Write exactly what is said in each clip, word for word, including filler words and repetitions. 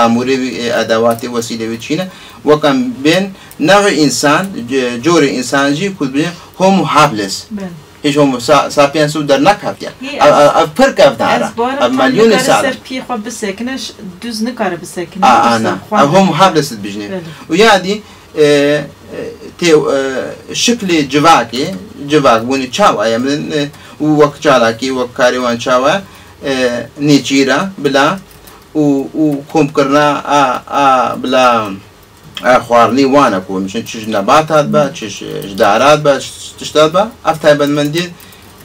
amûrê wî, ê, edewatê, wesîlê wî çî ne. Wek em bên newê însan, c-, corê însan jî ku dibêjin Homo habilis. Belê. Hiç Homo sa-, sapiens û dernekeftiye. Yê, Ev, ez, ev, ev pir kevdar e. Ez barim Ev tam milyonê nikare sal e. ser piyê xwe bisekine, ş-, duz nikare bisekine, A, a, duz na. xwe Ev Homo habilis dibêjinê. Belê. Û ya dî, e, e, tê, e, şiklê civakê, civakbûnê çawa ye? Min, e, û wek çalakî, wek karê wan çawa, e, nêçîra bila û, û komkirina a, a bila, a xwarinî wan e ku hemîşin çi ji nebatat be, çi ji, ji darat be, çi tiştat be, ev taybetmendiyê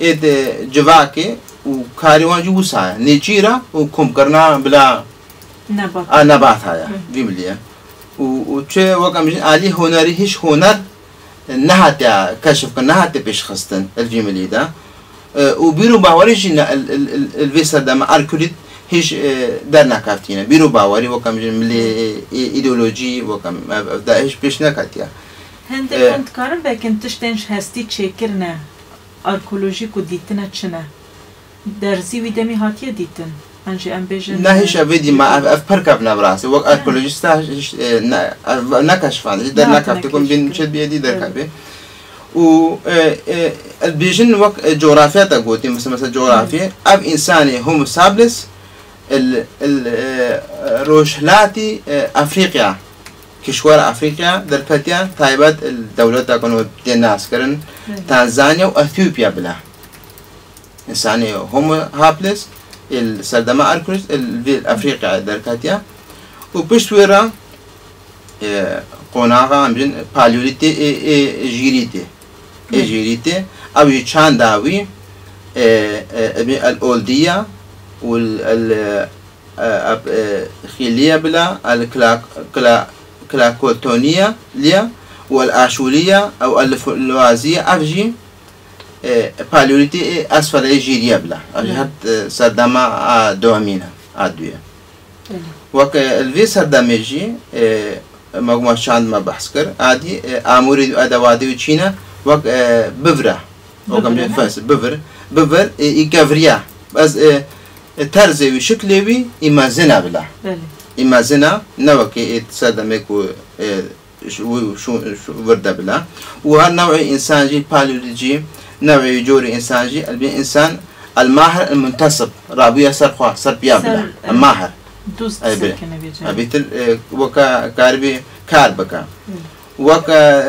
ê di civakê û karê wan jî wisa ye. Nêçîra û komkirina bila Nebat. a nebata ye. Hı. Vî milî ye. Û, û çi wek em jî alî hunerî hiç huner nehatiye keşifkirin, nehatiye pêşxistin li vî milî de. E, û bîr û bawerî jî ne, li, li, li, li vê serdema Arkulît hiç, e, dernekeftiye. Bîr û bawerî wek em jî milî, e, e, îdeolojî wek em, ev, ev de hiç pêş neketiye. Hindê E, hûn dikarin vekin tiştên ji hestî çêkirine, arkeolojî ku dîtine çi ne? Derzî wî demî hatiye dîtin. An jî em bêjin, Ne, hiç e, ev vê dî ma, ev, ev pir kevne bi rastî. Wek Ne. arkeolojîsta hiç, e, ne, ev nekeşifand, hiç Ne hatine dernekefte ku em bîn keşifkirin. çi biyê dî Evet. derkevê. Û, e, e, ez bêjin wek, e, coğrafya te gotî, mesela, mesela coğrafya, Evet. ev însanê Homo habilis, il, il, e, rojhilatî, e, Afrîqya, kişwera Afrîqya derketiye, taybet il dewleta ku tê naskirin, Evet. Tanzanya û Ethiopya bila. Însanê Homo habilis, ê li serdema Arkulît, ê li vê Efrîqya derketiye. Û pişt wê re, e, qonaxa, em bêjin, paleolîtê ê, ê jîrîtê. Ê Hı. jîrîtê. Ew jî çanda wî, e, e, em bêjin el oldiya û el, el, e, e, eb, e, xîliya bila, el kla-, kla-, klakotoniya liya û el aşûliya ew el luaziya, ev jî e, paleolîtê ê esfel ê jîrî ye bila. Ev jî Belê. het, e, serdema a duyemîn e, a duyê. Belê. Wek, e, li vê serdemê jî, e, me goma çand me behs kir, a dî, e, amûrê û edewatê wî çî ne, wek, e, bivir e. Wek em Bivir, bê ne? fes, bivir. Bivir, e, î kevriya. Ez, e, e, terzê wî, şiklê wî, î mezin e bila. Belê. Î mezin e, ne wekî ê serdemê ku, e, ş-, û şu, şu vir de bila. Û her newê însan jî, paleolît jî, newê corê însan jî, el bê însan el mahir el muntasib, rabûye ser xwe, ser piya bila. Ser, El mahir. Duz Ey bê. disekine vê Ey cihê. bê til, e, weka karibî kar bike. Hı. Wek, e,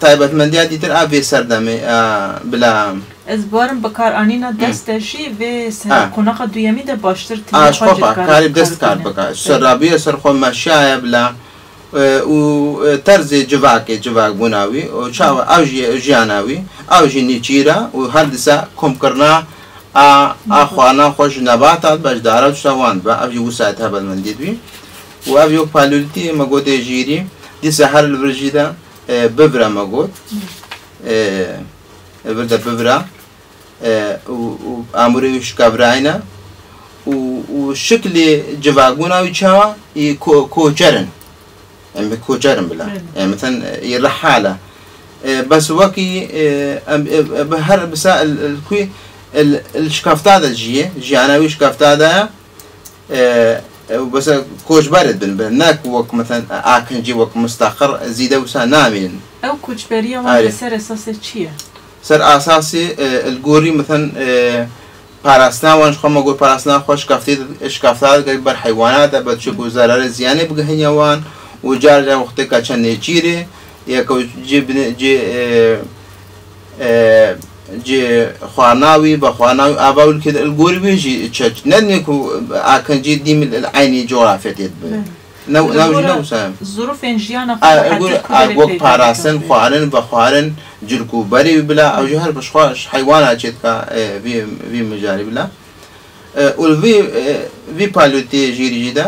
taybetmendiya dîtir a vê serdemê, e, bila. Ez barim bikaranîna Hı. dest de jî vê ser Ha. qonaxa duyemî de baştir A, tîne ji xwe xwe pa, cîkarî karî dest kar bikîne. bike. Ser Evet. rabûye ser xwe meşiyaye bila. E, û, e, terzê civakê, civakbûna wî, û çawa ew jî jiyana wî, ew jî nêçîr e, û her disa komkirina a, a xwarina xwe ji nebata dibe, ji dara tişta wan dibe, ev jî wisa ye taybetmendiyê wî. Û ev yok paleolîtî me gotê jîrî, dîsa her li vir jî de, e, bivir e me got. E, vir de bivir e. E, û, û amûrê wî şikevrayî ne û, û şiklê civakbûna wî çawa? Î ko-, koçer in. Em bi koçer in bila. Belê. Em meten, e, î rihal e. E, bes wekî, e, em, e, e, bi her bisa il, il, kuî il, il şikefta de jiye, jiyana wî şikefta de ye. E, e, bes koçber dibin, bi, ne ku wek meten akincî wek mustaqir zîde wisa namînin. Ew koçberiya wan Arê. li ser esasê çi ye? Ser asasê, e, li gorî, meten, e, parastina wan ji xwe me got, parastina xwe şikeftê di-, şikefta dike ber heywanat e, ber çi ku zerarê ziyanê bigihîne wan û car car wextê ke çend nêçîrê, ya ku cê bine-, cê, e, e, cê xwarina wî, vexwarina wî, ava wî li gorî wê jî çe-, ne ne ku akincî dîm li eynî coğrafyetê dibin. Hı. Ne, Li ne, gora ne wisa ye? Zirûfên jiyana A, xwe e, rehetî gur-, ku a, derê wek peyda parasin, dikin. xwarin, vexwarin, cilk û berê wî bila, ew jî her bi xwe ji heywana çêdika, e, vî, vî mijarî bila. E, û li vî, e, vî paleolîtê jîrî jî de,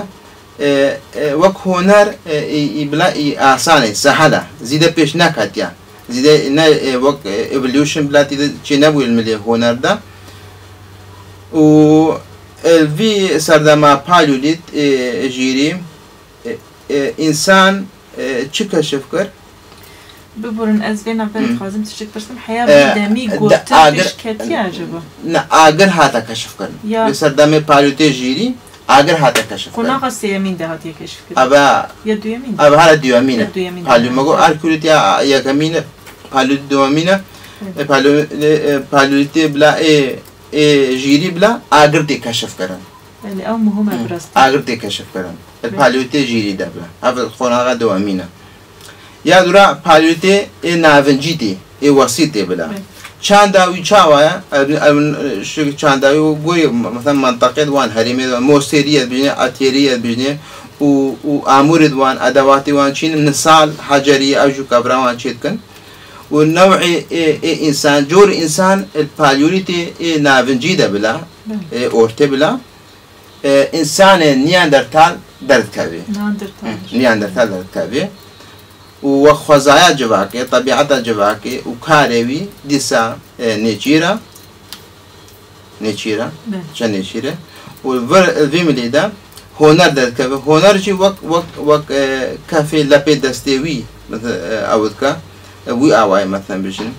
e, e, wek huner, e, î, î bila î asan e, sehel e. Zîde pêş neketiye. Zîde ne, e, wek, e, evolution bila tî de çê nebûye li milê huner de. Û, e, vî serdema paleolît, e, jîrî, e, e, însan, e, çi keşif kir? Biburin, ez vê navberê Hı. dixwazim tiştek pirsim. Heya E, vî demî de gotin agir, pêş ketiye acaba? Ne, agir hate keşif kirin. Ya. Li serdemê paleolîtê jîrî Agir hate keşif kirin. Qonaxa sêyemîn de hatiye keşif kirin. Eve, ya duyemîn de. Eve hala duyemîn e. Ya duyemîn de. Paleo-, me got, arkeolîtîya yekemîn e. Paleo-, duyemîn e. Evet. E, paleo-, e, e, paleolîtê bila ê, ê jîrî bila agir tê keşif kirin. Belê, ew muhim e bi rastî. Agir tê keşif kirin. E, belê. Paleolîtê jîrî de bila. Ev qonaxa duyemîn e. Ya dûra paleolîtê ê navincî tê, ê wesît tê bila. Evet. Çanda wî çawa ye? Ev, ev, şu çanda wî gorî, mesela, menteqê di wan herêmê de, Mosêrî ye dibijnê, Atêrî ye dibijnê û, û Amûrê di wan, edewatê wan çîn, nisal, hecerî, ew jî kevra wan çê dikin. Û new'ê ê, ê însan, cor însan, li paleolîtê ê navincî de bila, belê, ê ortê bila, e, însanê Neandertal derdikevê. Neandertal. Hı, Neandertal derdikevê. Û wek xwezaya civakê, tebîeta civakê û karê wî dîsa, e, nêçîr e. Nêçîr e. Belê. Çend nêçîr e. Û vir, vî milî de honer derdikeve. Honer jî wek, wek, wek, e, kefê lepê destê wî, mesela, e, ew dike. E, wî awayê, mesela, bijin.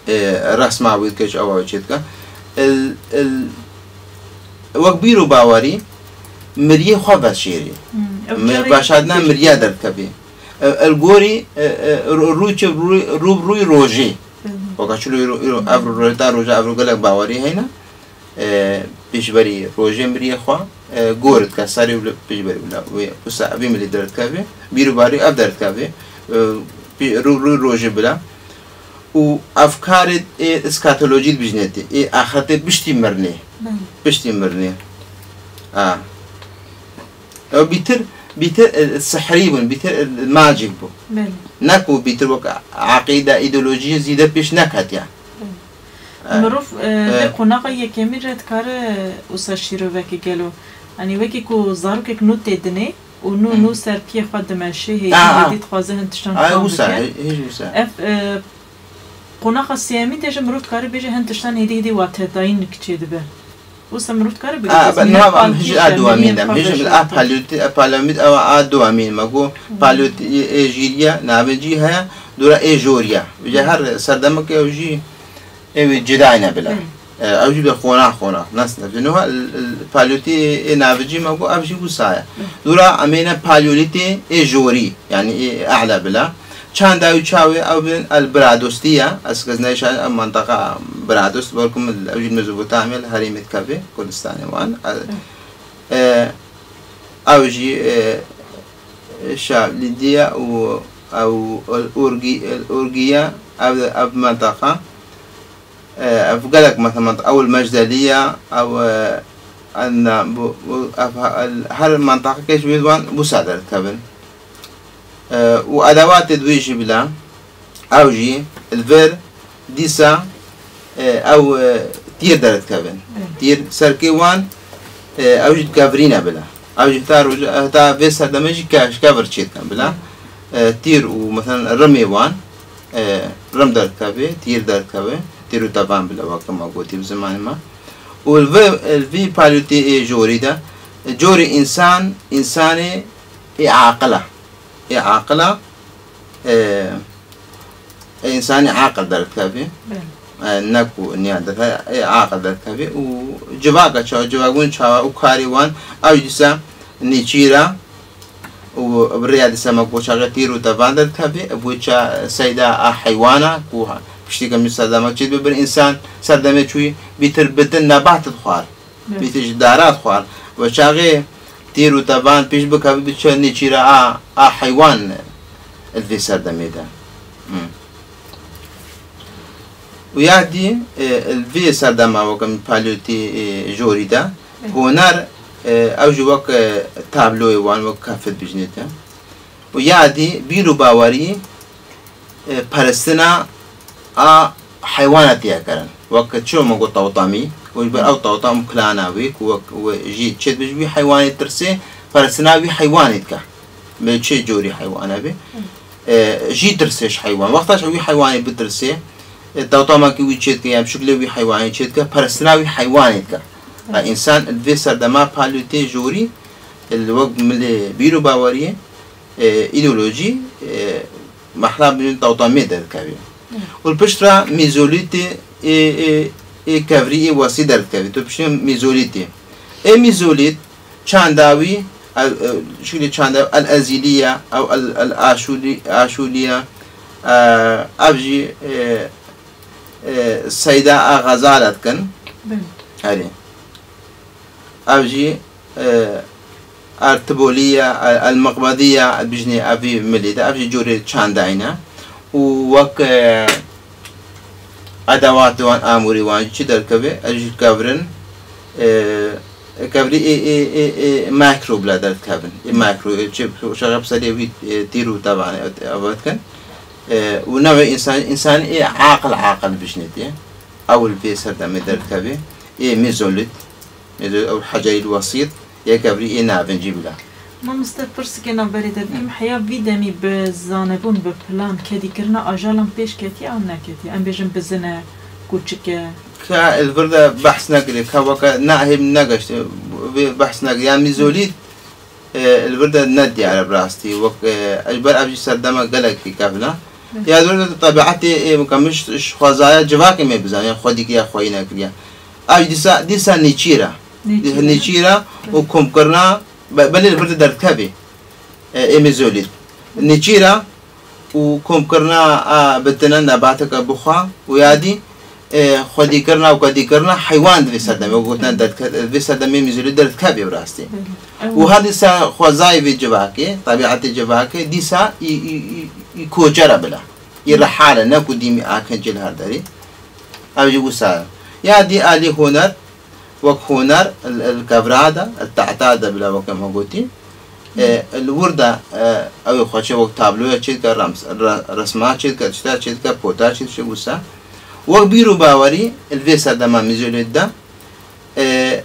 E, resma wî dike, ji awa wî çê dike. Il, il, wek bîr û bawerî miriyê xwe veşêrî. Hmm, ew mi-, carê veşartina yekê miriya pêşkê derdikevî. E, il gorî, e, e, rû-, rûçe rû-, rû bi rûyî rojê. Hı hı. Weka çilo îro, îro, ev rojê ta roja, ev ro gelek bawerî heyne. E, pêşberî rojê miriyê xwe, e, gor dike, serê wî pêşberî bila. Wê, wisa, vî milî derdikeve, bîr û barî ev derdikeve, e, pê-, rû, rû rojê bila. Û ev karê ê eskatolojî dibijnê tê, ê axretê piştî mirinê. Belê. Piştî mirinê. A. Ew bîtir, bîtir, e, sihrî bûn, bîtir, e, magic bû. Belê. Ne ku bîtir wek eqîde, îdeolojiyê zîde pêş neketiye. Belê. E, mirov, e, e, vê qonaxa yekemîn re dikare wisa şîrovekê gelo? Yanî wekî ku zarokek nû tê dinê û nû, hmm, nû ser piyê xwe dimeşê, hêdî, a, a, hêdî dixwaze hin tiştan, a, fam wisa, bike. Hê-, hêj wisa. Ev, e, qonaxa sêyemîn de jî mirov dikare bêje hin tiştan hêdî hêdî watedayîn çêdibe. Wisa mirov dikare bigire. A, be, niha em hijî a dewamîn de, hijî a paleolît, a paleolît, ew a dewamîn me got, paleolît ê, ê jîriye, navincî heye, dora ê joriye. Vêca her serdemeke ew jî ê wî cida ne bila. Belê. E, ew jî bi qonax, qonax, nesne. Niha, l-, l-, paleolîtê ê navincî me got, ev jî wisa ye. Belê. Dora em ê ne paleolîtê ê jorî. Yanî, ê, e'la bila. Çanda wî çawa ye, ew bin El Biradostî ye. Ez kes neyşan, ev menteqa Biradost, belkum ew jî Mezopotamya, li herêmê dikeve, Kurdistanê wan. E, e, ew jî, e, Şa Lîdiya û ew El Urgi-, El Urgiya, ev, ev menteqa. E, ev gelek, mesela, ew li Mecdelî ye, ew, e, enda, bu, bu, ev, el, her menteqeke ji wê wan wisa derdikevin. E, û edewatê di wê jî bila, ew jî li vir dîsa, e, ew, e, tîr derdikevin. Evet. Tîr serkê wan, e, ew jî dikevirîne bila. Ew jî heta roja, heta vê serdemê jî ke-, ji kevir çêdikin bila. Evet. E, tîr û, mesela, rimê wan, e, rim derdikeve, tîr derdikeve, tîr û tevan bile, weke me gotî bi zimanê me. Û li vê, li vî paleolîtê ê jorî de, e, corê însan, însanê ê aqil e. Ê aqil e, e, ê însanê aqil derdikeve. Belê. E, ne ku niya dike, ê aqil derdikeve. Û civaka çawa, civakbûn çawa û karê wan, ew dîsa nêçîr e. Û bi rêya dîsa me ku çaxê tîr û tevan derdikeve, bi wê ça seyda a heywana ku piştî ke min serdema çê dibe, bir însan serdemê çûyî bîtir bitin nebat dixwar. Evet. Bîtir ji dara dixwar. Ve çaxê tîr û tevan pêş bikeve, biçe nêçîra a, a heywan li vê serdemê de. Hı. Û ya dî, e, li vê serdema weke min paleolîtê, e, jorî de, evet, huner, e, ew jî wek, e, tabloyê wan, wek kefir bijnê te. Û ya dî bîr û bawerî, e, peristina a heywana tê kirin. Wek çi me got tewtamî, û ji ber ew tewtam û kilana wê ku wek we jî çêdibe ji wî heywanê tirsê, peristina wî heywanê dike. Bi çi corî heywana be. E, jî tirsê ji heywan. Wexta ji wî heywanê bitirsê, e, tewtamekî wî çêdike, yan şiklê wî heywanê çêdike, peristina wî heywanê dike. E, însan li vê serdema paleolîtê jorî, e, li wek milê bîr û baweriyê, e, îdeolojî, e, mehra bi tewtamê derdikevî. Û li pişt re mezolîtê ê, ê, ê kevrî ê wesî derdikevî. Tu piştî mezolîtê. Ê mezolît, çanda wî, ew, ew, şûlê çanda ew El Ezîliye, ew El, El Aşûlî-, Aşûliye, e, ev jî, e, e, Seyda a Xezale dikin. Belê. Erê. Ev jî, e, Ertiboliye, El, El Miqbediye, bijnê ev jî milî de, ev jî corê çandayî ne. Û wek, e, edewatê wan, amûrê wan jî çi derkeve, ev jî kevrin, e, kevrî ê, ê, ê, ê makro bila derdikevin. Ê makro, ê çi, şeref serê wî, e, tîr û tevan, e, ev dikin. E, û newê însan, însan ê aqil, aqil bijnê diye. Ew li vê serdemê derdikeve. Ê mezolit, mezolit ew hecerî wesît, yek evrî ê navincî bila. Mamoste, pirsike navberê te bikim, heya vî demî bi zanebûn, bi plan, kedîkirina ajalan pêş ketiye an neketiye? Em bêjin bizin e, kûçik e. Ka li vir de behs nekirê, ka weke nahê min negeşt, vê behs nekirê. Ya mîzolît, e, li vir de ne diyar e bi rastî. Wek, e, ji ber ev jî serdema gelekî kevn e. Ya li vir de tebietê, e, weke min ji, ji xwezaya civakê me bizaniye, xwedîkiya xweyî nekiriye. Ev dîsa, dîsa nêçîr e. Nêçîr e. Nêçîr e û komkirina, be-, belê li vir de derdikevê. E, ê mîzolît. Nêçîr e û komkirina, a, bitine nebateke bixwe û ya dî, e, xwedîkirina û kedîkirina heywan di vê serdemê, wek gotin derdike-, vê serdemê mîzolît derdikevê bi rastî. Belê. Û her dîsa xwezayê vê civakê, tebietê civakê, dîsa î, î, î, î koçer e bila. Î rihal e, ne ku dîmî akin cil her derî. Ew jî wisa ye. Ya dî alî huner, wek huner, li, li kevra de, li tehta de bila wek em gotî. E, li wir de, e, ew ê xweçe wek tabloya çêdike, rems-, re-, resma çêdike, tişta çêdike, pota çêdike, wisa. Wek bîr û bawerî, li vê serdema mîzolît de, e,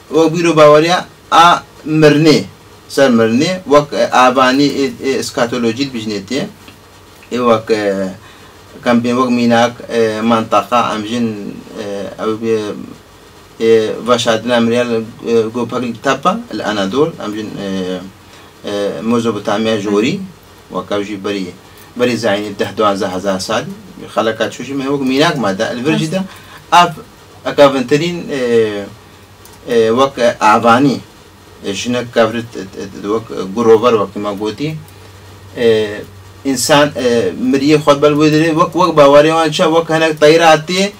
wek bîr û baweriya a mirinê, ser mirinê, wek, e, avanî, e, e, eskatolojî dibijnê tê. Ê wek, e, kempên wek mînak, e, manteqa, em jin, e, ew bê, e, veşartina miriya li, e, gopek li tepe, li Anadol, em jin, e, e, Mezopotamya jorî, wek ew jî berî, berî zayînê deh duwazdeh hezar salî, xeleka çû jî me wek mînak ma de, li vir jî de, ev, ekavintirîn, e, e, wek, e, avanî, e, jinek kevrit, e, e, wek, e, gurover wekî me gotî, e, însan, e, miriyê xwe bel wê dirê, wek, wek bawerê wan çi, wek hinek teyra tê,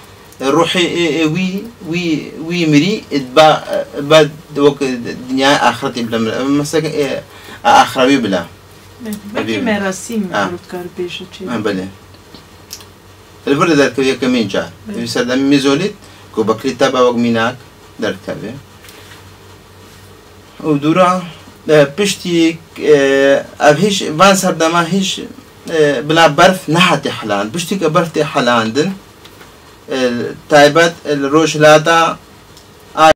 e, ruhê, e, e, wî, wî, wî mirî, e, ba, e, ba wek, e, dinyaya axretê bile mir-, e, mesela, e, e, axrewî bile. Belê, wekî merasîm Ha. Rûdkar bêje çê Ha, dike. Belê. Li vir de derkeve yekemîn car. Belê. Vî serdemî mîzolît, ku beklî teba wek mînak derdikeve. Û dûra, e, piştî, e, ev hîş, van serdema hîş, e, bila berf nehate heland. Piştî ke berf tê helandin, e, taybet, e, li rojhilata,